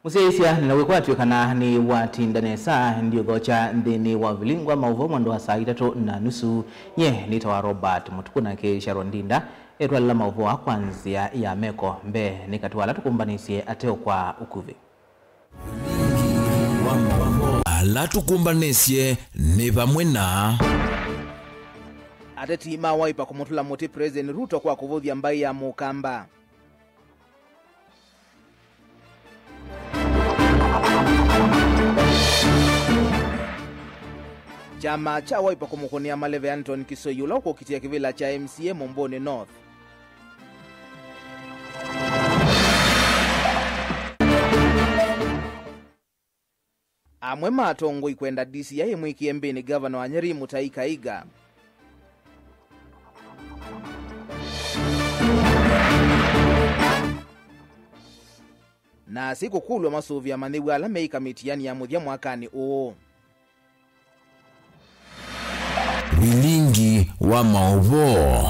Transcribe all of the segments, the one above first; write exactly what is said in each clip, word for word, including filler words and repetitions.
Mũsyaĩĩsya, nĩna wĩkwatyo kana nĩwatinda nesa ndiũthokya nthĩnĩ wa vilingi wa maũvoo mwendo wa saa itatũ na nusu. Nyie nĩtawa Robert Mũtuku, nake Sharon Ndinda etwalĩla maũvoo aa kwa nzĩa ya meko. Mbee nĩ katĩ wa ala tũkũmbanĩsye ateo kwa ũkuvĩ. Ala tũkũmbanĩsye nĩ vamwe na. Ateti ma Wiper kũmũtũla mũtĩ President Ruto kwa kũvũthya mbaĩ ya Mũkamba. Kyama kya Wiper kũmũkũnĩa maleve Anton Kisoi, ũla ũkũkitĩa kĩvĩla kya M C A Mũmbũnĩ North. Amwe ma atongoi kwenda D C I ĩmwĩkĩe mbĩnĩ ngavana wa Nyeri Mutahi Kahiga. Na asyai kũkũlw'a masũvĩe amanyĩw'a ala meĩka mĩtiani ya mũthya mwakanĩ ũũ. Vilingi wa maũvoo.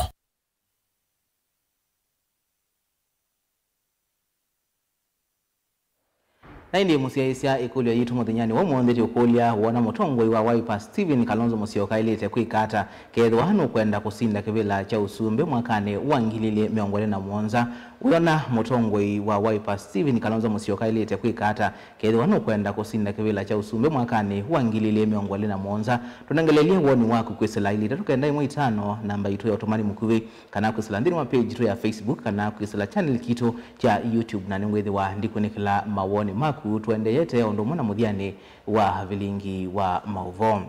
Na ĩndĩ mũsyaĩĩsya, ĩkũlyo yitũ mũthenyanĩ wa ũmũnthĩ tũkũlya, wona mũtongoi wa Wiper Stephen Kalonzo Musyoka aĩlĩte kwĩka ata kethĩwa nũkwenda kũsinda kĩvĩla kya ũsumbĩ mwakanĩ wa ngili ilĩ mĩongo ĩlĩ na mũonza? Wĩona mũtongoi wa Wiper Stephen Kalonzo Musyoka aĩlĩte kwĩka ata kethĩwa nũkwenda kũsinda kĩvĩla kya ũsumbĩ mwakanĩ wa ngili ilĩ mĩongo ĩlĩ na mũonza? Tũnengelelye woni waku kwĩsĩla ilĩ itatũ kenda ĩmwe itano, namba yitũ ya ũtũmani mũkuvĩ, kana kwĩsĩla nthĩnĩ wa page yitũ ya Facebook, kana kwĩsĩla channel kitũ kya YouTube, na nĩngwĩthĩwa ndikunĩkĩla mawoni maku. Tũendeete o ũndũ ũmwe na mũthyanĩ wa vilingi wa maũvoo.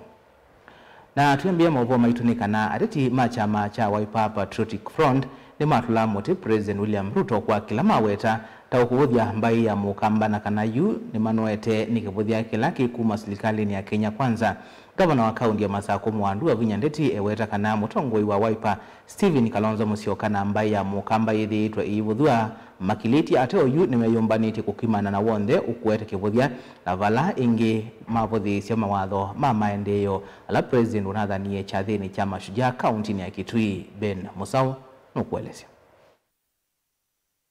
Na twĩambĩĩa maũvoo maitũ nĩ kana ateti ma kyama kya Wiper Patriotic Front nĩmatũla mũtĩ President William Ruto kwa kĩla maweta ta ũkũvũthya mbaĩ ya Mũkamba, na kana yu nĩmanoete nĩ kĩvũthya kĩla kĩkuma silikalĩnĩ ya Kenya Kwanza. Ngavana wa kaunti ya Masakũ Mwandu Wavinya Ndeti eweta kana mũtongoi wa Wiper Stephen Kalonzo Musyoka na mbaĩ ya Mũkamba yĩthĩĩtwe ĩivũthw'a makilĩtye ateo yu nĩmeyũmbanĩtye kũkimana na w'onthe ũkũete kĩvũthya, na vala ĩngĩ mavũthĩĩsya mawatho ma maendeeo ala President ũnathanie kyathĩnĩ kya Mashujaa kauntinĩ ya Kitui. Ben Mũsaũ nũkũelesya.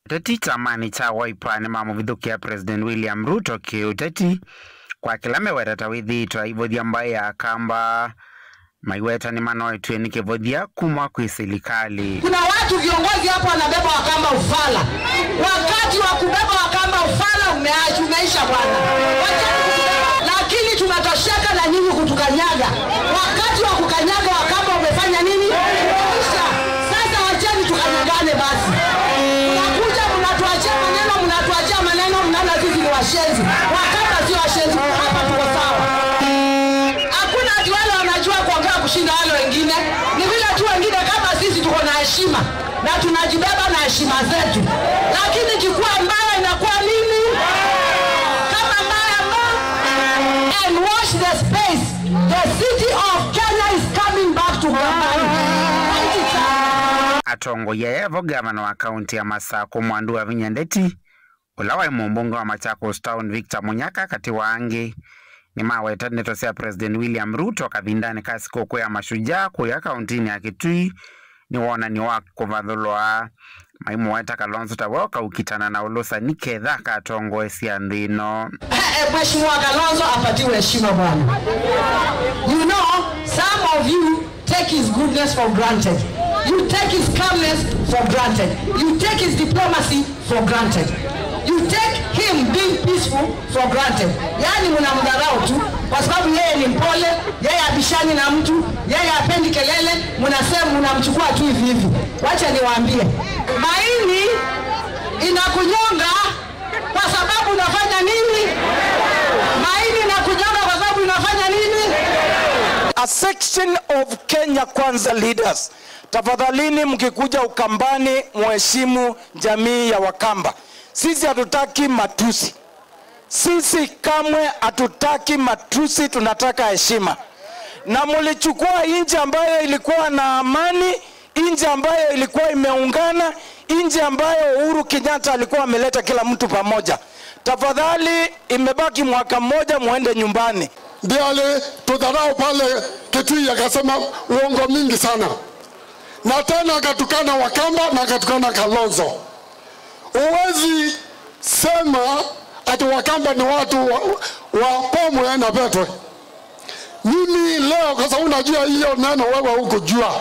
Ateti kyamanĩ kya Wiper nĩmamũvithũkĩa President William Ruto kĩũteti kwa kĩla meweta ta wĩthĩĩtwe aivũthya mbaĩ ya Akamba. Maiweta nĩmanoetw'e nĩ kĩvũthya kuma kwĩ silikalĩ. Kuna watu viongozi hapo wanabeba Wakamba ufala. Wakati wa kubeba Wakamba ufala umeacha, umeisha bwana. Wacheni kutubeba. Lakini tunatosheka na nyinyi kutukanyaga. Wakati wa kukanyaga Wakamba umefanya nini? Umeisha. Sasa wacheni tukanyagane basi. Mnakuja mnatuachia maneno, mnatuachia maneno, mnaona sisi ni washenzi. Wakamba sio washenzi, hapa tuko sawa. Hakuna ati wale wanajua kuongea kushinda wale wengine. Ni vile tu wengine kama sisi tuko na heshima na tunajibeba na heshima zetu. Lakini kikuwa mbaya inakuwa nini? Kama mbaya mbaya. And watch the space. The city of Kenya is coming back to Ukambani. Write it down. Atongoi aya vo gavana wa kaunti ya Masakũ Mwandu Wavinya Ndeti, ũla waĩ mũmbunge wa Machakos Town Victor Munyaka katĩ wa angĩ, nĩmaweta ndeto sya President William Ruto kavindanĩ ka sikũkũ ya Mashujaa kũya kauntinĩ ya Kitui nĩ wonany'o wa kũvathũlwa. Maimũweta Kalonzo ta we ũkaukitana na ũlũsani ketha akatongoesya nthĩ ĩno. Eh, eh, Mheshimiwa Kalonzo apatiwe heshima bwana. You know, some of you take his goodness for granted. You take his calmness for granted. You take his diplomacy for granted. You take him being peaceful for granted. Yaani mnamdharau tu kwa sababu yeye ni mpole, yeye abishani na mtu, yeye hapendi kelele, mnasema mnamchukua tu hivi hivi. Wacha niwaambie, maini inakunyonga kwa sababu unafanya nini? Maini inakunyonga kwa sababu unafanya nini? A section of Kenya Kwanza leaders, tafadhalini, mkikuja Ukambani, muheshimu jamii ya Wakamba. Sisi hatutaki matusi. Sisi kamwe hatutaki matusi, tunataka heshima. Na mulichukua nchi ambayo ilikuwa na amani, nchi ambayo ilikuwa imeungana, nchi ambayo Uhuru Kenyatta alikuwa ameleta kila mtu pamoja. Tafadhali, imebaki mwaka mmoja, muende nyumbani. Ndiali tudharau pale Kitui akasema uongo mingi sana. Na tena akatukana Wakamba na akatukana Kalonzo. Huwezi sema ati Wakamba ni watu wa, wa Pomwe na Vetwe. Mimi leo, kwa sababu najua hiyo neno wewe hukujua,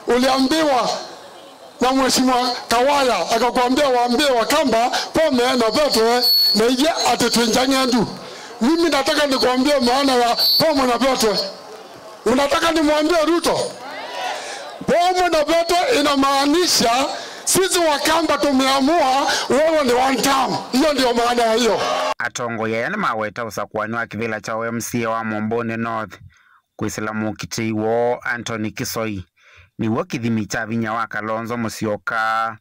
uliambiwa na Mheshimiwa Kawaya, akakwambia waambie Wakamba Pomwe na Vetwe na ije ati twĩ Njang'endu. Mimi nataka nikuambie maana ya Pomwe na Vetwe. Unataka nimwambie Ruto? Pomwe na Vetwe inamaanisha sisi Wakamba tumeamua, wewe ni one term. Hiyo ndio maana ya hiyo. Atongoi aya nĩmaweta ũsakũani wa kĩvĩla kya M C A wa Mũmbũnĩ North kwĩsĩla mũkitĩi woo Anthony Kisoi nĩw'o kĩthimi kya vinya wa Kalonzo Musyoka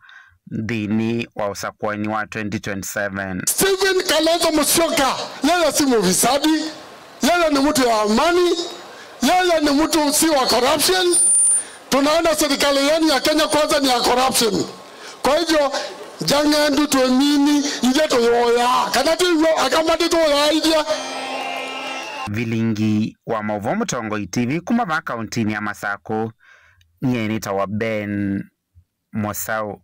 nthĩnĩ wa ũsakũani wa twenty twenty-seven. Stephen Kalonzo Musyoka, yeye si mufisadi, yeye ni mtu ya amani, yeye ni mtu si wa corruption. Tunaona serikali yenu ya Kenya Kwanza ni ya corruption. Kwa hivyo, Njang'endu twĩ nini, ithyĩ tũyũyaa. Kana twĩw'o akamati tũyũyaa ithyĩ. Vilingi wa maũvoo Mũtongoi T V kuma vaa kauntinĩ ya Masakũ, nyie nĩtawa Ben Mosau.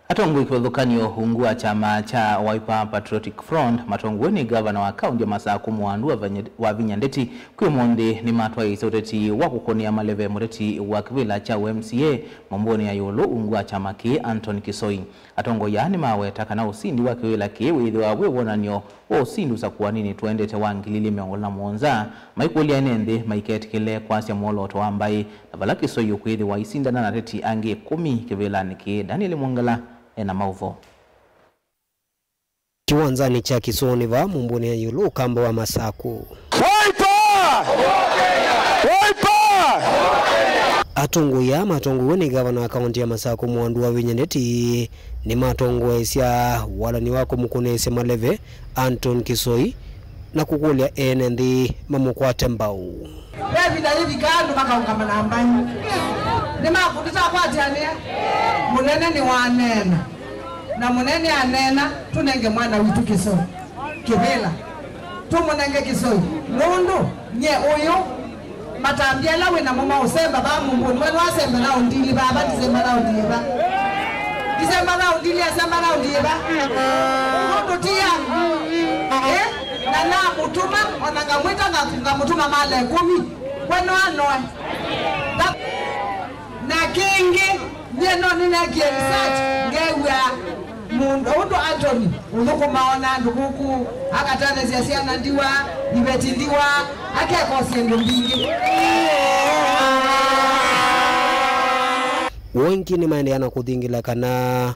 Atongoi kĩvathũkany'o ungu wa kyama kya Wiper Patriotic Front matongoew'e nĩ ngavana wa kaunti ya Masakũ Mwandu wa Vinya-, Wavinya Ndeti kwĩ ũmũnthĩ nĩmatwaĩĩsye ũteti wa kũkũnĩa maleve mũteti wa kĩvĩla kya M C A Mũmbũnĩ ya ĩũlũ ungu wa kyama kĩĩ Anthony Kisoi. Atongoi aa nĩmaweta kana ũsindi wa kĩvĩla kĩĩ wĩĩthĩwa wĩ wonany'o wa ũsindi ũsakũaninĩ tũendete wa ngili ilĩ mĩongo ĩlĩ na mũonza, maikũlya ene nthĩ maiketĩkĩle kwasya mwolooto wa mbaĩ, na vala Kisoi ũkwĩthĩwa aisindana na ateti angĩ ĩkũmi kĩvĩlanĩ kĩĩ. Daniel Mwongela ena maũvoo. Kĩwanzanĩ kya Kĩsũnĩ vaa Mũmbũnĩ ya ĩũlũ ũkamba wa Masakũ. Wiper! Wiper! Atongoi aa matongoew'e nĩ ngavana wa kaunti ya Masakũ Mwandu wa Vinya Ndeti nĩmatongoesya walany'o wa kũmũkũnĩĩsya maleve Anthony Kisoi na kũkũlya ene nthĩ mamũkwate mbau. Ve ĩvinda yĩvikaa andũ makaũngama na mbaĩ. Nĩmakũndĩta kwatĩanĩa. Mũnene nĩwaneena. Na mũnene aneena, tũnenge mwana witũ Kisoi. Kĩvĩla. Tũmũnenge Kisoi. Nũndũ, nyie ũyũ, matambya ala wĩ namo ma ũsemba vaa Mũmbũnĩ, we nĩwasemba raundi ilĩ vaa, va Ndisemba raundi ĩva? Ndisemba raundi ilĩ, asemba raundi ĩva? Nũndũ ti ya. Eh? Na namũtũma, ona ngamwĩta nga-, ngamũtũma mala ĩkũmi. We nĩwanoe. Nga-, na kĩngĩ, nyie no nĩneekie research, ngew'a mũndũ ũndũ Anthony ũthũkũmaa na andũ kũkũ, akatanĩsya syana ndiwa, iveti ndiwa, akeka syĩndũ mbingĩ. Woo ĩngĩ nĩmaendeea na kũthingĩla kana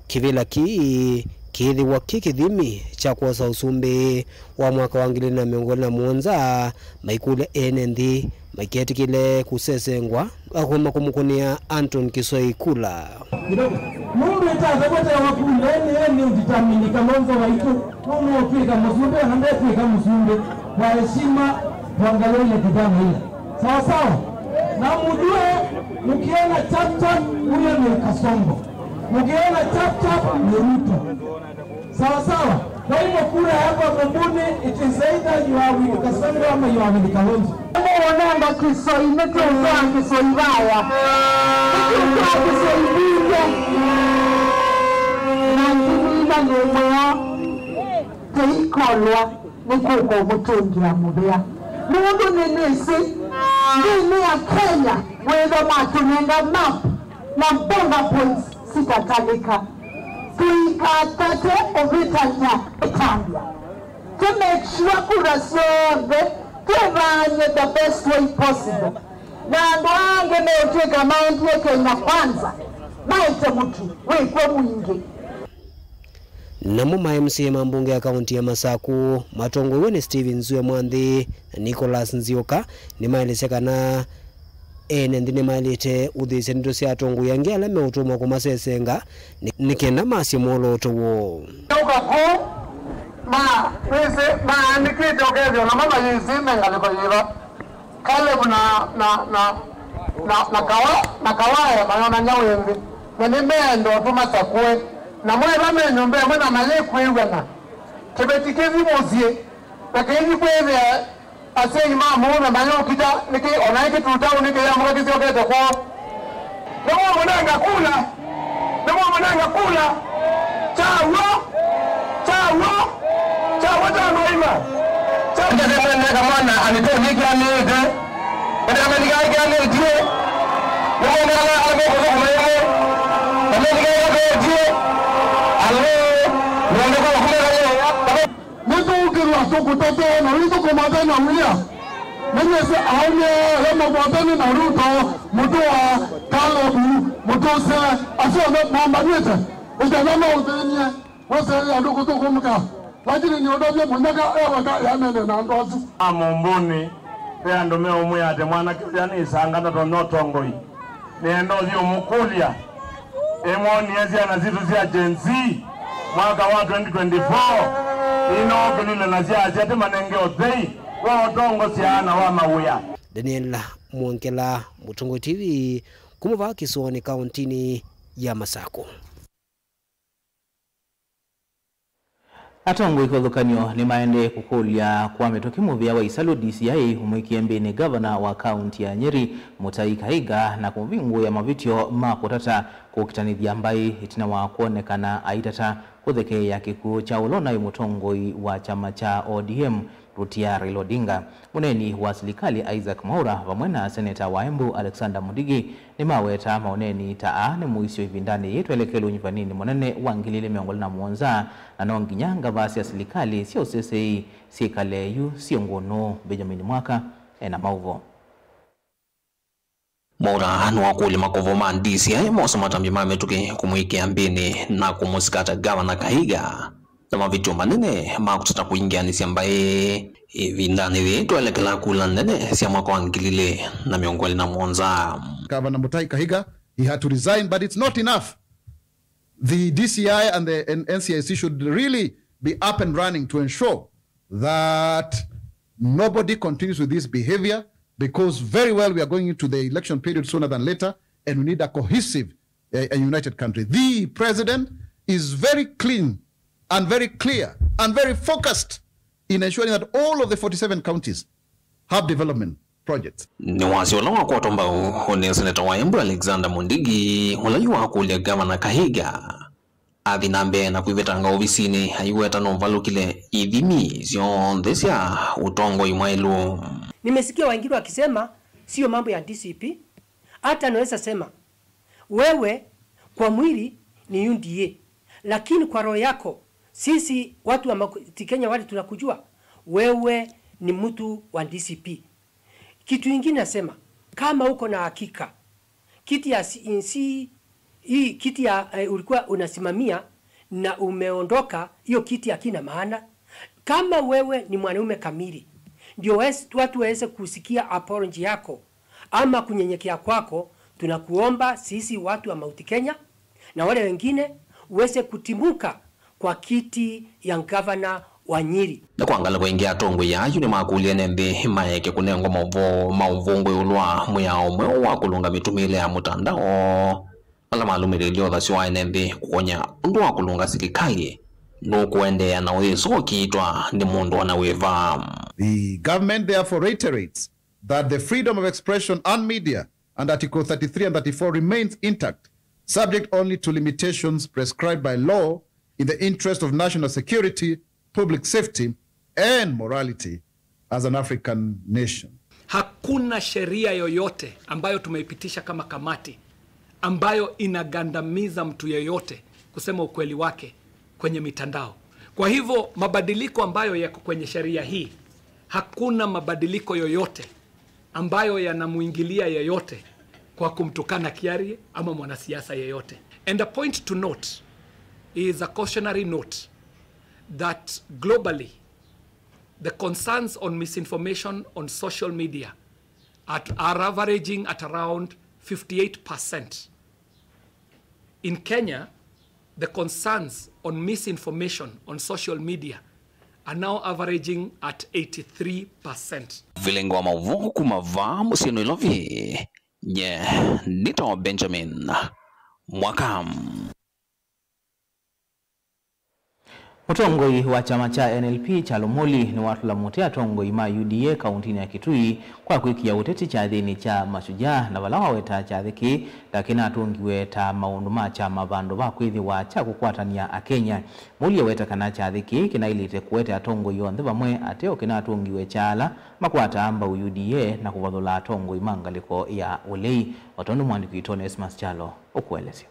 kĩvĩla kĩĩ kĩĩthĩwa kĩ kĩthimi kya kwosa ũsumbĩ wa mwaka wa ngili ilĩ na mĩongo ĩlĩ na mũonza, maikũlya ene nthĩ maiketĩkĩle kũsesengwa akũma kũmũkũnĩa Anthony Kisoi kula. Nũndũ ĩtatavwete wakule nĩye nĩ ũditamini Kalonzo waitũ nũmũũtw'ĩka mũsumbĩ kana ndetw'ĩka mũsumbĩ. Kwa heshima, tuangalie ile kijana ile. Sawa sawa? Na mjue, mkiona chap chap, huyo ni Kasongo. Mkiona chap chap, ni Ruto. Sawa sawa? Kwa hivyo kura yako Mumbuni, it is either you are with Kasongo ama you are with Kalonzo. Nĩwonanga Kisoi, nĩtũtwaa Kisoi vaya. Nĩtũtwaa Kisoi vinge. Na nginya nĩ mweo, teikolwa. Nĩkũka ũmũtũngĩa mũvea. Nũndũ nĩnĩsĩ, nthĩnĩ ya Kenya, wĩthwa matũnenga map na border points sitatalĩka. Tũikatate ũvĩtany'a ĩtambya. Tũ make sure kura syonthe twĩvaany'e the best way possible. Na andũ angĩ meũtw'ĩka maendie Kenya Kwanza, maete mũtu wĩkw'o mwingĩ. Namo ma M C A ma mbunge ya kaunti ya Masakũ matongoew'e nĩ Stephen Zue Mwanthi na Nicholas Nzioka nĩmaelesya kana ene nthĩ nĩmaĩlĩte ũthĩĩsya ndeto sya atongoi angĩ ala meũtũmwa kũmasesenga nĩ, nĩ kenda masye mwolooto woo. Nũka kũu, ma, nĩsĩ, maandĩkĩte ũkethĩa namo mayĩsĩ me ngalĩko yĩva. Caleb na, na, na, na, na Kawa-, na Kawaya mayonany'a wĩthĩ, na nĩmeenda ũtũmasakũe. Namo ĩla me nyũmba ĩmwe na mayĩkwĩw'ana, kĩveti kĩthi mũsyĩ, na kĩithi kwĩthĩa asyai ma mũũme mayũkita, nĩkĩ o naĩ kĩtutaũ nĩkĩyamũka kĩsyokete kwoo. Nĩmũmũnenga kula, nĩmũmũnenga kula, kyaw'o, kyaw'o. Kyawa kya maima. Kyawa kya maima. Kamwana anĩtũnĩkĩanĩte. Ĩndĩ amendikanĩtye. Nĩmwendela ala mekũthũkũma ĩmwe. Amendikanĩtye. Alĩ. Nĩendekana kumĩra. Nĩtũũkĩlwa tũkũtete na wĩthũkũma tena wĩa. Nĩnyĩsĩ aũme ala makwatene na Ruto, mũtũa Kalebu, mũtũsĩ, asu onthe mambanĩte. Ĩkana maũthĩny'e. Wĩsĩlĩle andũ kũthũkũmũka, lakini nĩũndavye mũnyaka eweka eanene na andũ asu. A mũmbũnĩ, ve andũ meũmwĩa atĩ mwanake ũya nĩ ĩsanga ndatonya ũtongoi. Nĩenda ũthi ũmũkũlya, ĩmwonie syana sitũ sya Gen Z mwaka wa twenty twenty-four inookĩlile na syaasya atĩ manenge ũthei wa ũtongosya na wa mawĩa. Daniel Mwongela, Mũtongoi T V, kuma vaa Kĩsũanĩ, kaũntĩnĩ ya Masakũ. Atongoi kĩvathũkany'o nĩmaendee kũkũlya kwa mĩtũkĩ mũvĩa wa Isalu D C I ũmwĩkĩe mbĩnĩ ngavana wa kaũntĩ ya Nyeri, Mũtai Kahiga, na kũmũvingũĩa mavĩtyo ma kũtata kũkitanĩthya mbaĩ ĩtina wa kwonekana aitata kũthekeea kĩkw'ũ kya ũla ũnaĩ mũtongoi wa kyama kya O D M, Rutia Raila Odinga. Mũneeni wa silikalĩ Isaac Mwaura vamwe na seneta wa Embu Alexander Mudigi nĩmawetaa maũneeni ta aa nĩ mũisyo ĩvindanĩ yĩĩ twelekele ũnyuvanĩnĩ mũnene wa ngili ilĩ mĩongo ĩlĩ na mũonza, na no nginya ngavaa sya silikalĩ sya ũseseĩ syĩkale yu syĩ ngũnũ. Benjamin Mwaka ena maũvoo. Mwaura nĩwakũlya makovo ma D C I mose matambya ma mĩtũkĩ kũmwĩkĩa mbĩnĩ na kũmũsika ta Gavana Kahiga na mavĩtyo manene ma kũtata kũingĩanĩsya mbaĩ ĩvindanĩ yĩĩ twelekela kula nene sya mwaka wa ngili ilĩ na mĩongo ĩlĩ na mũonza. Governor Mutahi Kahiga, he had to resign, but it's not enough. The D C I and the N-, N C I C should really be up and running to ensure that nobody continues with this behavior, because very well we are going into the election period sooner than later, and we need a cohesive, uh, and united country. The president is very clean and very clear and very focused in ensuring that all of the forty-seven counties have development projects. Nĩ wasya ũla wakwatwa mbau nĩ seneta wa Embu Alexander Mundigi, ũla yu wakũlya Gavana Kahiga athi na mbee na kwĩvetanga ovisinĩ aiweta nũvalũkile ithimi syonthe sya ũtongoi mwaĩlu. Nimesikia wengine wakisema sio mambo ya D C P, hata naweza sema wewe kwa mwili ni U D A, lakini kwa roho yako sisi watu wa Mount Kenya wale tunakujua, wewe ni mtu wa D C P. Kitu ingine nasema, kama uko na hakika kiti ya C E C, hii kiti ya, eh, ulikuwa unasimamia na umeondoka, hiyo kiti hakina maana. Kama wewe ni mwanaume kamili, ndio wes-, watu waweze kusikia apology yako ama kunyenyekea kwako, tunakuomba sisi watu wa Mount Kenya na wale wengine uweze kutimuka kwa kiti ya gavana wa Nyeri. Na kwa ngalĩko ĩngĩ, atongoi ayu nĩmakũlya ene nthĩ maeke kũnengwa maũvoo ma ũvũngũ ĩũlũ wa mwĩao mweũ wa kũlũnga mĩtũmĩĩle ya mũtandao, ala malũmĩlĩĩlye ũthasyo wa ene nthĩ kũony'a ũndũ wa kũlũnga silikalĩ nũkũendeea na ũyĩsokitwa nĩ mũndũ o na wĩva. The government therefore reiterates that the freedom of expression and media and Article thirty-three and thirty-four remains intact, subject only to limitations prescribed by law in the interest of national security, public safety, and morality as an African nation. Hakuna sheria yoyote ambayo tumeipitisha kama kamati ambayo inagandamiza mtu yeyote kusema ukweli wake kwenye mitandao. Kwa hivyo, mabadiliko ambayo yako kwenye sheria hii, hakuna mabadiliko yoyote ambayo yanamuingilia yeyote kwa kumtukana Kiari ama mwanasiasa yeyote. And a point to note is a cautionary note that globally, the concerns on misinformation on social media at, are averaging at around fifty-eight percent. In Kenya, the concerns on misinformation on social media are now averaging at eighty-three percent. Vilingi wa maũvoo kuma vaa mũsyĩ Nairobi, nye nĩtawa Benjamin Mwaka. Mũtongoi wa kyama kya N L P, Kyalo Moli, nĩwatũla mũtĩ atongoi ma U D A kaũntĩnĩ ya Kitui kwa kwĩkĩa ũteti kyathĩnĩ kya Mashujaa, na vala waweta kyathĩ kĩĩ ta kĩnatũngiwe ta maũndũ ma kyama vandũ va kwĩthĩwa kya kũkwatany'a Akenya. Moli aweta kana kyathĩ kĩĩ kĩnaĩlĩte kũete atongoi onthe vamwe, ateo kĩnatũngiwe kya ala makwataa mbau U D A na kũvathũla atongoi ma ngalĩko ya ũlei, o tondũ mwandĩki witũ Onesmus Kyalo ũkũelesya.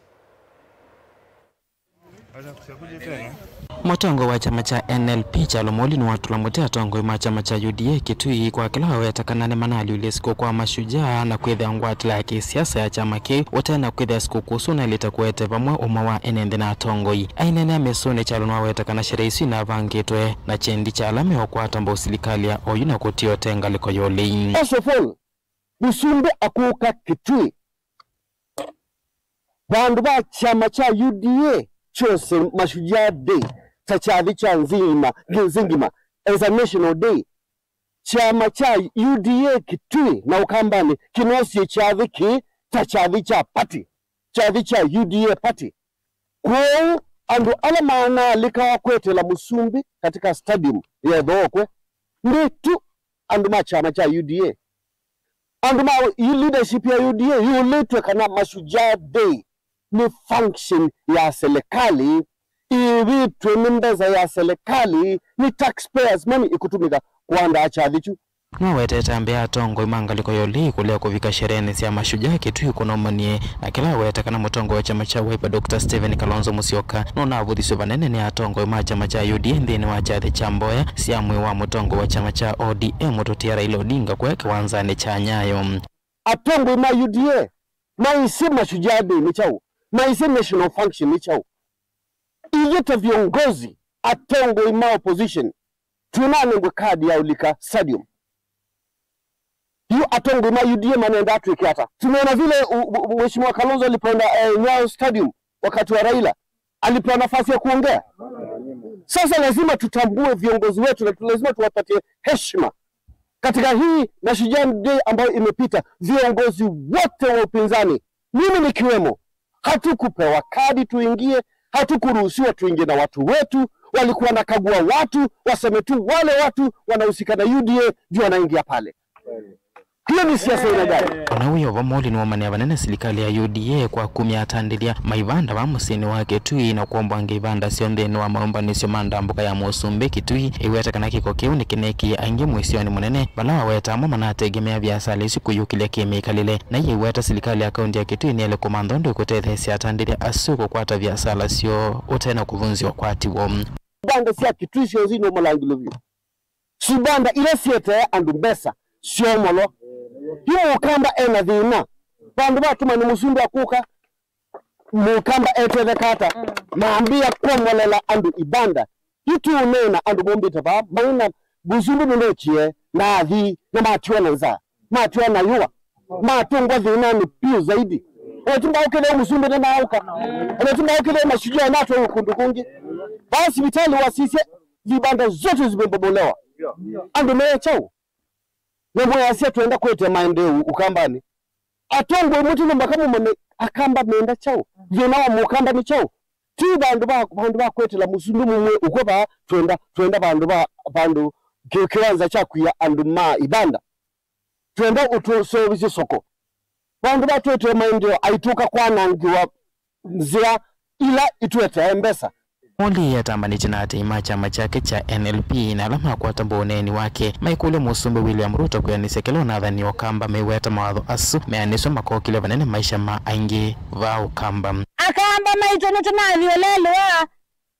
Mũtongoi wa kyama kya N L P, Kyalo Moli, nĩwatũla mũtĩ atongoi ma kyama kya U D A Kitui kwa kĩla waweta kana nĩmanaalyũlya sikũkũ wa Mashujaa na kwĩthĩa ngwatĩla ya kĩsiasa ya kyama kĩu ũte na kwĩthĩa sikũkũ ũsu ũnaĩlĩte kũete vamwe ũmwe wa ene nthĩ na atongoi. Aineenea mĩsoonĩ, Kyalo nĩwaweta kana sherehe isu inavangĩtwe na kyendi kya ala meũkwata mbau silikalĩ ya oyu na kũtia ũtee ngalĩko ya ũlei. First of all, Mũsumbĩ akũka Kitui, vandũ va kyama kya U D A kyose Mashujaa Day ta kyathĩ kya nzingima, nzingima, as a national day. Kyama kya U D A Kitui na Ũkambanĩ kĩnosie kyathĩ kĩĩ ta kyathĩ kya party, kyathĩ kya U D A party. Kwoou andũ ala manaalĩkawa kwetela Mũsumbĩ katika stadium ya Ĩthookwe nĩ tu andũ ma kyama kya U D A. Andũ ma leadership ya U D A yũlĩtw'e kana Mashujaa Day nĩ function ya serikali, ĩĩvĩtw'e nĩ mbesa ya serikali, nĩ taxpayers money ĩkũtũmĩka kũandaa kyathĩ kyu. Nĩwawetete ambĩa atongoi ma ngalĩko ya ũlei kũlea kũvika sherehenĩ sya Mashujaa Kitui kũnaumanie na kĩla aweta kana mũtongoi wa kyama kya Wiper, Doctor Stephen Kalonzo Musyoka, nũnavũthisw'e vanene nĩ atongoi ma kyama kya U D A nthĩnĩ wa kyathĩ kya mboya sya mwĩĩ wa mũtongoi wa kyama kya O D M mũtũtia Raila Odinga kũya kĩwanzanĩ kya Nyayo. Atongoi ma U D A maisye Mashujaa Day nĩ kyaũ? Maisye national function nĩ kyaũ? Ithyĩ ta viongozi, atongoi ma opposition, tũnanengwe kadi ya ũlika stadium. Yu atongoi ma U D A manenda twĩke ata? Tumeona vile u-, u-, Mheshimiwa Kalonzo alipoenda, eh, Nyayo Stadium wakati wa Raila, alipewa nafasi ya kuongea. Sasa lazima tutambue viongozi wetu na tu-, lazima tuwapatie heshima. Katika hii Mashujaa Day ambayo imepita, viongozi wote wa upinzani, mimi nikiwemo, hatukupewa kadi tuingie, hatukuruhusiwa tuingie na watu wetu. Walikuwa wanakagua watu, waseme tu wale watu wanahusika na U D A ndio wanaingia pale. Hiyo ni siasa aina gani? Ona wĩ o vo, Moli nĩwaumanĩa vanene silikalĩ ya U D A kwa kumya atandĩthya ma ivanda vaa mũsyĩnĩ wa Kitui na kwombwanga ivanda syoo nthĩnĩ wa maũmbanĩsyo ma ndambũka ya Mũsumbĩ Kitui, aiweta kana kĩko kĩu nĩkĩneekie aingĩ mũisyonĩ mũnene, vala waweta amwe manategemea viasala isu kũiyũkĩlya kĩmĩkalĩle. Na aiweta silikalĩ ya kaunti ya Kitui nĩyaĩle kũmantha ũndũ ĩkũtetheesya atandĩthya asu kũkwata viasala syoo ũte na kũvunzya ũkwati woo. Ivanda sya Kitui syonthe inomalangilwe vyũ. Sibanda ila sietee andũ mbesa syomolwa. Yu mũkamba ena thĩna. Vandũ vatũma nĩ mũsumbĩ akũka, mũkamba etetheka ata? Mambĩa kwomolela andũ ibanda. Yu tũũneena andũ maumbĩte vaa, maina mũsumbĩ nũndokie, na athi, na matiwa na nzaa, matiwa na yũa, matũngwa thĩnanĩ piũ zaidi. Ona ti mbaũkĩthĩa mũsumbĩ nĩmaũka. Ona ti mbaũkĩthĩa Mashujaa natwaĩwe kũndũ kũngĩ. Vaa sivitalĩ wasisye, vibanda zote zimebomolewa. Andũ me kyaũ? Na mwĩasya twenda kũete maendeeo Ũkambanĩ. Atongoi mũtino mpaka mũmanye Akamba menda kyaũ? Thĩna wa Mũkamba nĩ kyaũ? Ti vandũ va, vandũ va kwetela mũsumbĩ mũmwe ũkw'a vaa, twenda, twenda vandũ va, vandũ kĩ-, kĩwanza kya kwia andũ ma ibanda. Twenda ũtũseũvĩsye soko. Vandũ va twetee maendeeo, aitũka kwanangĩwa nzĩa ila itũetee mbesa. Moli atambanĩtye na aatĩĩi ma kyama kyake kya N L P na ala makwata mbau ũneeni wake maikũlya Mũsumbĩ William Ruto kwĩanĩsya kĩla ũnathani Ũkamba meweta mawatho asu meanĩswe makokĩlya vanene maisha ma aingĩ vaa Ũkamba. Akamba maitũ nĩtũnathi ũlelũ wa,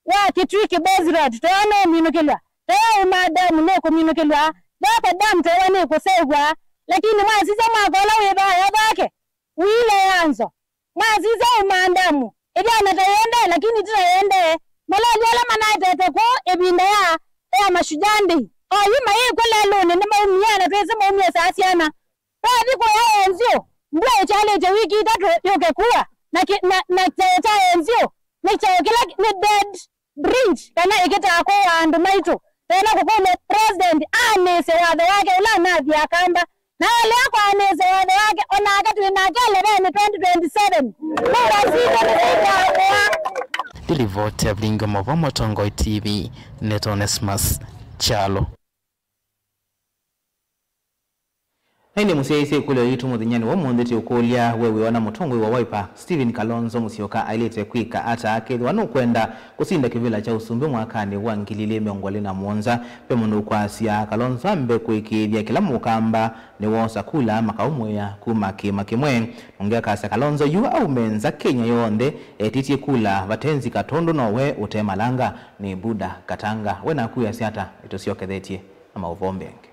wa Kitui Kibwezi Road, tũyona ũminũkĩlw'a, tũyona Uma Dam nĩkũminũkĩlw'a, Thoko Dam tũyona nĩkũseũvw'a, lakini mwasisya mwako ũla wĩ vaa ya vake, wĩile yanzo. Mwasisya Uma Dam, ĩvyana ta yĩendee, lakini ti ta yĩendee. Maloli ala manaetete kũũ ĩvinda ya, ya Mashujaa Day, oyu mayĩkw'a lelũnĩ nĩmaumie, na twĩsĩ maumie saa siana. Twathi kũya enzio, mbua ĩkyalĩtye wiki itatũ yũke kua, na kĩ-, na, na kyaũ kya enzio nĩ kyaũ kĩla nĩ dead bridge kana ĩkĩtaa kũũa andũ maitũ. Twenda kũkũlya President anĩsye watho wake ũla anathi Akamba, na alea kwanĩsya watho wake, o nake twĩ nake ĩlevenĩ twenty twenty-seven. Kura sitũ nĩsyĩkaa kũa. Nĩ livoti ya Vilingi wa Mauvoo Mũtongoi T V, nĩ Onesmus Kyalo. Na ĩndĩ mũsyaĩĩsya ĩkũlyo yitũ mũthenyanĩ wa ũmũnthĩ, tũikũlya we wĩona mũtongoi wa Wiper, Stephen Kalonzo Musyoka, aĩlĩte kwĩka ata akethĩwa nũkwenda kũsinda kĩvĩla kya ũsumbĩ mwakanĩ wa ngili ilĩ mĩongo ĩlĩ na mũonza. Ve mũndũ ũkwasya Kalonzo ambe kũĩkĩĩthya kĩla mũkamba nĩwoosa kula makaũmũĩa kuma kĩĩma kĩmwe. Nũngĩ akasya Kalonzo yu aume nza Kenya yonthe etĩtye kula vate nzika tondũ nowe ũte malanga. Nĩ Buda Katanga. We naku wĩasya ata? Nĩtũsyokethetye na maũvoo mbee angĩ.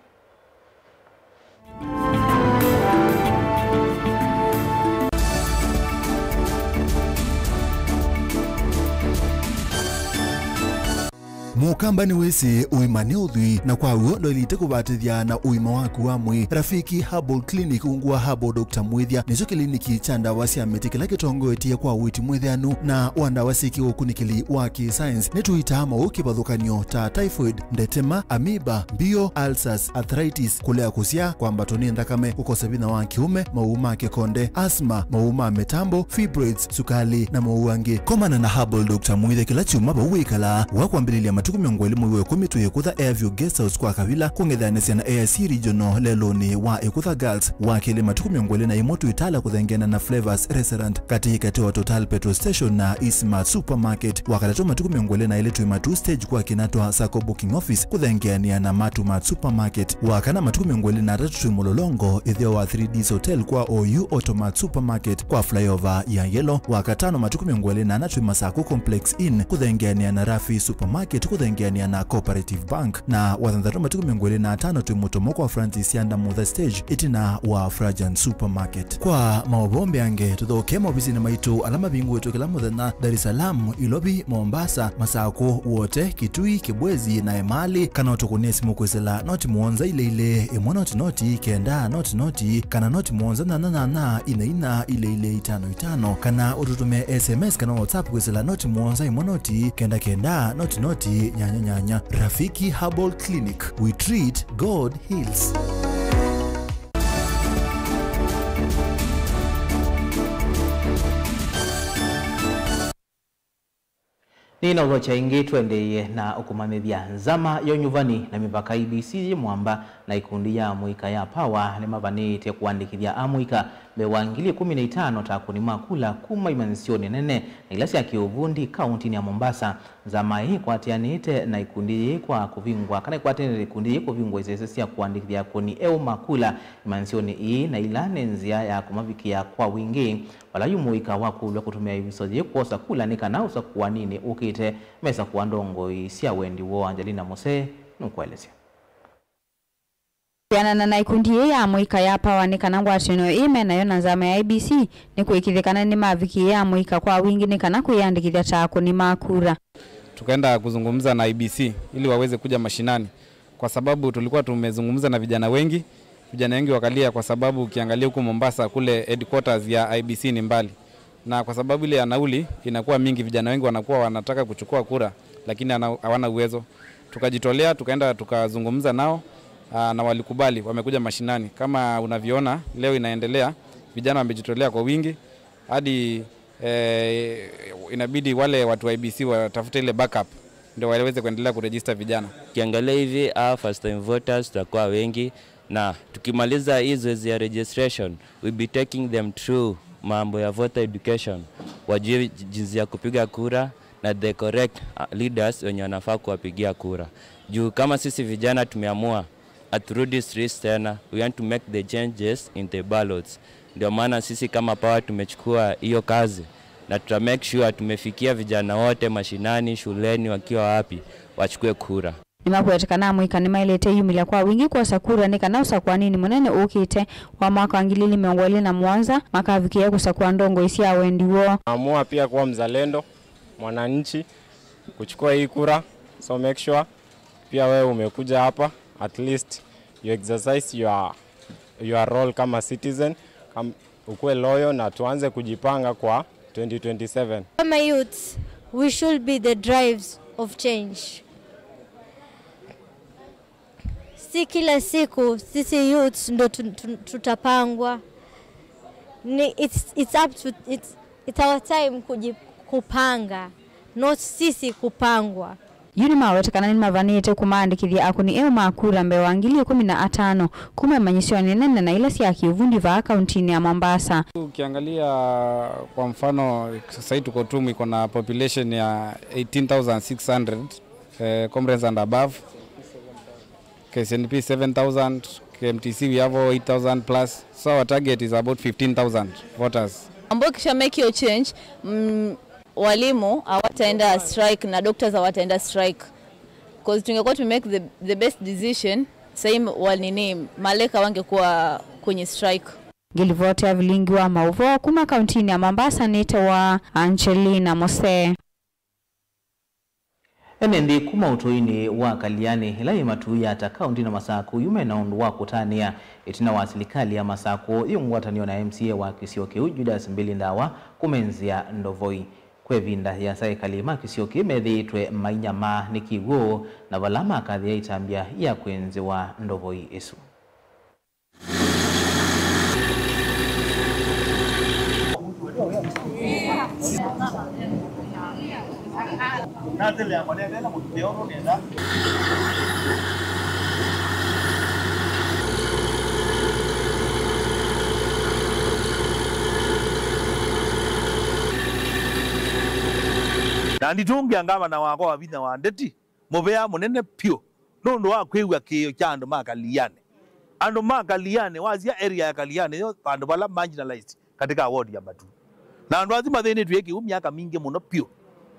Mũkamba nĩwĩsĩ ũima nĩ ũthwii, na kwa w'o ndwaĩlĩte kũvatĩthya na ũima waku wa mwĩĩ. Rafiki Herbal Clinic, ungu wa Herbal Doctor Mwĩthya, nĩkyo kĩliniki kya ndawa sya mĩtĩ kĩla kĩtongoetye kwa ũiiti mwĩtheanu na wa ndawa syĩ kĩũkunĩkĩli wa kĩ-science. Nĩtũitaa maũũ kĩvathũkany'o ta typhoid, ndetema, amoeba, mbio, ulcers, arthritis, kũlea kũsyaa, kwambatwa nĩ nthakame, kũkosa vinya wa kĩũme, maũũ ma kĩkonde, asthma, maũũ ma mĩtambo, fibroids, sukalĩ, na maũũ angĩ. Komana na Herbal Doctor Mwĩthya kĩla kyumwa vau wĩkalaa, wa kwambĩlĩlya matukũ mĩongo ĩlĩ mwei wa ĩkũmi twĩ ĩkũtha Airview Guest House kwa Kavila, kũng'ethanĩsya na A I C Regional lelũnĩ wa Ĩkũtha Girls, wa kelĩ matukũ mĩongo ĩlĩ na ĩmwe twĩ Tala kũthengeana na Flavors Restaurant, katĩ katĩ wa Total Petrol Station na Eastmart Supermarket, wa katatũ matukũ mĩongo ĩlĩ na ĩlĩ twĩ Matuu Stage kwa Kinatwa Sacco Booking Office kũthengeanĩa na Matumart Supermarket, wa kana matukũ mĩongo ĩlĩ na atatũ twĩ Mũlolongo, ĩtheo wa Three Ds Hotel kwa O U Automart Supermarket kwa flyover ya Yellow, wa katano matukũ mĩongo ĩlĩ na ana twĩ Masako Complex Inn kũthengeanĩa na Rafi Supermarket kũthengeanĩa na Cooperative Bank, na wa thanthatũ matukũ mĩongo ĩlĩ na atano twĩ Mũtomo kwa Francis Yanda Mutha Stage ĩtina wa Frajan Supermarket. Kwa maũvoo mbeange, tũthokee maovisinĩ maitũ ala mavingũĩtwe kĩla mũthenya Dar es Salaam, Ilovi, Mombasa, Masako, Wote, Kitui, Kibwezi na Emali, kana ũtũkũnĩe simũ kwĩsĩla noti mũonza ilĩ ilĩ, ĩmwe noti noti, kenda noti noti, kana noti mũonza nyanya nyanya, ina ina, ilĩ ilĩ, itano itano, kana ũtũtũmĩe S M S kana WhatsApp kwĩsĩla noti mũonza ĩmwe noti, kenda kenda, noti noti, nyanya nyanya. Rafiki Herbal Clinic, we treat, God heals. Nĩnaũthokya ĩngĩ, tũendeeye na ũkũmanyĩthya. Nzama ya ũnyuvani na mĩvaka, I E B C, yĩ mũamba na ikundi ya amũika ya Power nĩmavanĩĩte kũandĩkĩthya amũika mbee wa ngili ĩkũmi na itano ta akũni ma kula kuma imanyĩsyonĩ nene na ila sya kĩũvundi kauntinĩ ya Mombasa. Nzama ĩĩ ĩkwatĩanĩĩte na ikundi yĩĩ kwa kũvingwa, kana ĩkwatĩanĩĩte na ikundi yĩĩ kũvingwa isese sya kũandĩkĩthya akũni eũ ma kula imanyĩsyonĩ ii, na ila nĩ nzĩa ya kũmavikĩa kwa wingĩ. Vala yu mũika wakũlw'a kũtũmĩa ĩviso yĩĩ kwosa kula nĩ kana ũsakũaninĩ ũkĩte mesakũa ndongoi sya wendi woo, Angelina Musee nũkũelesya. Kwĩanana na ikundi yĩĩ ya amũika ya Power, nĩ kana ngwatanĩo ĩĩ me nayo na nzama ya I E B C nĩ kũĩkĩĩthya kana nĩmavikĩĩa amũika kwa wingĩ nĩ kana kwĩyandĩkĩthya ta akũni ma kura. Tukaenda kuzungumza na I E B C ili waweze kuja mashinani, kwa sababu tulikuwa tumezungumza na vijana wengi. Vijana wengi wakalia, kwa sababu ukiangalia huku Mombasa, kule headquarters ya I E B C ni mbali, na kwa sababu ile ya nauli inakuwa mingi, vijana wengi wanakuwa wanataka kuchukua kura, lakini hana-, hawana uwezo. Tukajitolea, tukaenda tukazungumza nao, aa, na walikubali, wamekuja mashinani. Kama unavyoona, leo inaendelea, vijana wamejitolea kwa wingi, hadi, eh, inabidi wale watu wa I E B C watafute ile backup, ndio waweze kuendelea kuregister vijana. Ukiangalia hivi, hawa first time voters tutakuwa wengi, na tukimaliza hii zoezi ya registration, we'll be taking them through mambo ya voter education, wajue jinsi ya kupiga kura na the correct, uh, leaders wenye wanafaa kuwapigia kura. Juu kama sisi vijana tumeamua, haturudi streets tena, we want to make the changes in the ballots. Ndio maana sisi kama Power tumechukua hiyo kazi, na tuta make sure tumefikia vijana wote mashinani, shuleni, wakiwa wapi, wachukue kura. Nĩmakwete kana amũika nĩmaĩlĩte ĩyumĩlya kwa wingĩ kwosa kura nĩ kana ũsakũaninĩ mũnene ũkĩte wa mwaka wa ngili ilĩ mĩongo ĩlĩ na mũonza makavikĩĩa kũsakũa ndongoi sya wendi woo. Amua pia kuwa mzalendo, mwananchi, kuchukua hii kura. So make sure pia wewe umekuja hapa, at least you exercise your, your role kama citizen, kam-, ukuwe loyal na tuanze kujipanga kwa twenty twenty-seven. Kama youths, we should be the drives of change. Si kila siku sisi youths ndo tu-, tu-, tutapangwa. Ni, it's, it's up to, it's, it's our time kuji-, kupanga. not sisi kupangwa. Yu nĩmaweta kana nĩmavanĩte kũmaandĩkĩthya akũni eũ ma kura mbee wa ngili ikũmi na atano kuma imanyĩsyonĩ nene na ila sya kĩũvundi vaa kauntinĩ ya Mombasa. Ukiangalia kwa mfano, sasa tuko Tumu iko na population ya eighteen thousand six hundred, eh, comrades and above. K C N P seven thousand, K M T C we have eight thousand plus. So our target is about fifteen thousand voters. Ambao kisha make your change, mm, walimu hawataenda strike na doctors hawataenda strike. Cause tungekuwa to make the, the best decision, sahii wa nini, maleka wangekuwa kwenye strike. Ngilivoti ya vilingi wa mauvoo kuma kauntinĩ ya Mombasa nĩte wa Angelina Mose. Ene nthĩ kuma ũtũinĩ wa Kaliani, ĩla yĩ matuu ya ata kaũnti na Masakũ, yu mena ũndũ wa kũtanĩa ĩtina wa silikalĩ ya Masakũ yĩ ngwatanĩo na M C A wa kĩsio kĩu, Judas Mbili Ndawa, kũmenzĩa ndovoi. Kwa ĩvinda yĩasa, ekalĩ ma kĩsio kĩĩ methĩĩtwe mainyamaa nĩ kĩw'ũ, na vala makathĩa ĩtambya ya kwenzĩwa ndovoi ĩsu. Na nditũngĩa ngavana wakwa wa vinya wa ndeti mũvea mũnene vyũ nũndũ wa kwĩw'a kĩĩo kya andũ ma Kaliani. Andũ ma Kaliani, wasya area ya Kaliani, yo vandũ vala marginalized katika ward ya Matuu. Na andũ asu mathĩnĩtw'e kĩw'ũ myaka mingĩ mũno vyũ.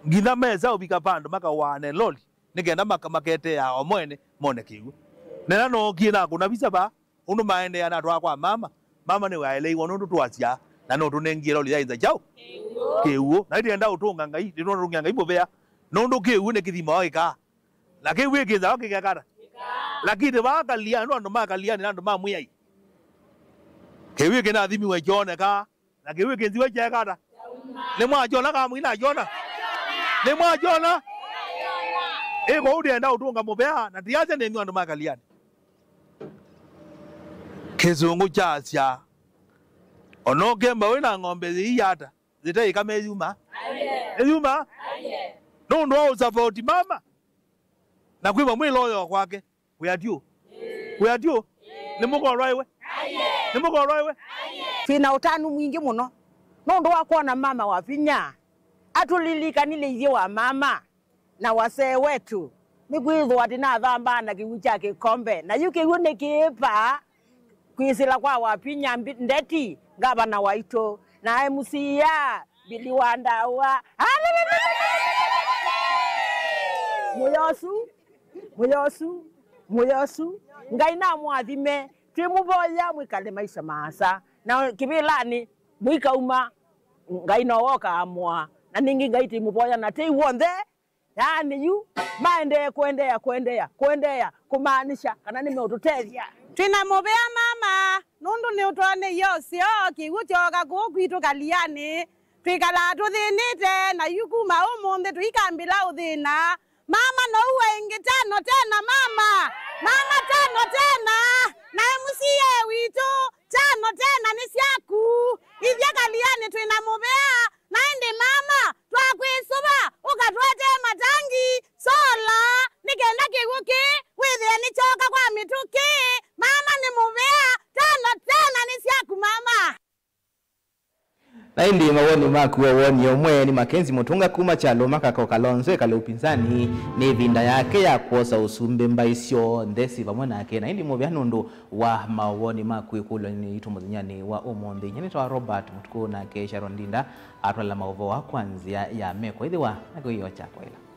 Nginya mesa ũvika vandũ makawaane loli nĩ kenda maka-, maketeaa o mwene mone kĩw'ũ. Na ĩla nookie nakũna visa vaa, ũndũ maendeea natwaa kwa mama, mama nĩwe aeleiwe nũndũ twasyaa, na nũtũnengie loli ya ĩnza kyaũ? Kĩw'ũ. Na ĩtĩenda ũtũnga Ngai, nĩtũnatũngĩa Ngai mũvea, nũndũ kĩw'ũ nĩkĩthimawa kĩkaa. Na kĩw'ũ ĩkĩnzawa kĩkekata. Lakini vaa Kaliani, no andũ ma Kaliani na andũ ma Mwĩai. Kĩw'ũ kĩnathimiwe kyonekaa, na kĩw'ũ kĩnziwe kyeekata. Nĩmwakyona kana mũinakyona? Nĩmwakyona? Ĩ kwoou ndĩenda ũtũnga mũvea, na tiasya nĩ inyw'ĩ andũ ma Kaliani. Kĩsũngũ kyasya, ona ũkemba wĩ na ng'ombe yĩiata, yĩte ĩkame ĩyuma. Ĩyuma? Nũndũ wa ũsavoti mama, na kwĩva mwĩloyo kwake. Wĩ atiu? Wĩ atiu? Nĩ mũkolwa iwe? Nĩ mũkolwa iwe? Twĩ na ũtanu mwingĩ mũno nũndũ wa kwona mama wa vinya atũlilikanile ithyĩ wa mama na wasee wetu, nĩkwĩthĩwa tĩnathambaa na kĩw'ũ kya kĩkombe, na yu kĩw'ũ nĩkĩĩva kwĩsĩla kwa Wavinya Mbi-, Ndeti, ngavana waitũ, na M C A Billy wa Ndawa. Mũyosu, mũyosu, mũyosu. Ngai namũathime, twĩmũvoya mwĩkale maisha maasa. Na kĩvĩlanĩ, mũikauma, Ngai nowe ũkaamũa. Na ningĩ Ngai twĩmũvoya na tei w'onthe. Yaani yu maendee kũendeea, kũendeea, kũendeea, kũmaanisha kana nĩmeũtũtethya. Twĩ na mũvea mama, nũndũ nĩũtwoneie ũseo, kĩw'ũ kyooka kũũ kwitũ Kaliani. Twĩkalaa tũthĩnĩte, na yu kuma ũmũnthĩ tũikambĩla ũthĩna. Mama, no ũwe ĩngĩ tano tena, mama! Mama, tano tena! Na M C A witũ, tano tena nĩ syaku! Ithyĩ Kaliani twĩ na mũvea, na ĩndĩ mama, twakwĩsũva ũkatũetee matangi, sola, nĩ kenda kĩw'ũ kĩĩ wĩthĩe nĩkyoka kwa mĩtũkĩ. Mama nĩ mũvea, tano tena nĩ syaku mama. Na ĩndĩ mawoni maku o woni ũmwe nĩ Mackenzie Mũtũnga kuma Kyalo Makaka o Kalonzo ekale upinzani, nĩ ĩvinda yake ya kwosa ũsumbĩ mbaĩ syonthe syĩ vamwe nake. Na ĩndĩ mũvea nũndũ wa mawoni maku ĩkũlyo-inĩ yitũ mũthenyanĩ wa ũmũnthĩ. Nyie nĩtawa Robert Mũtukũ, nake Sharon Ndinda atwala maũvoo aa kwa nzĩa ya meko. Ĩthĩwa na kĩwĩoo kya kwaĩla.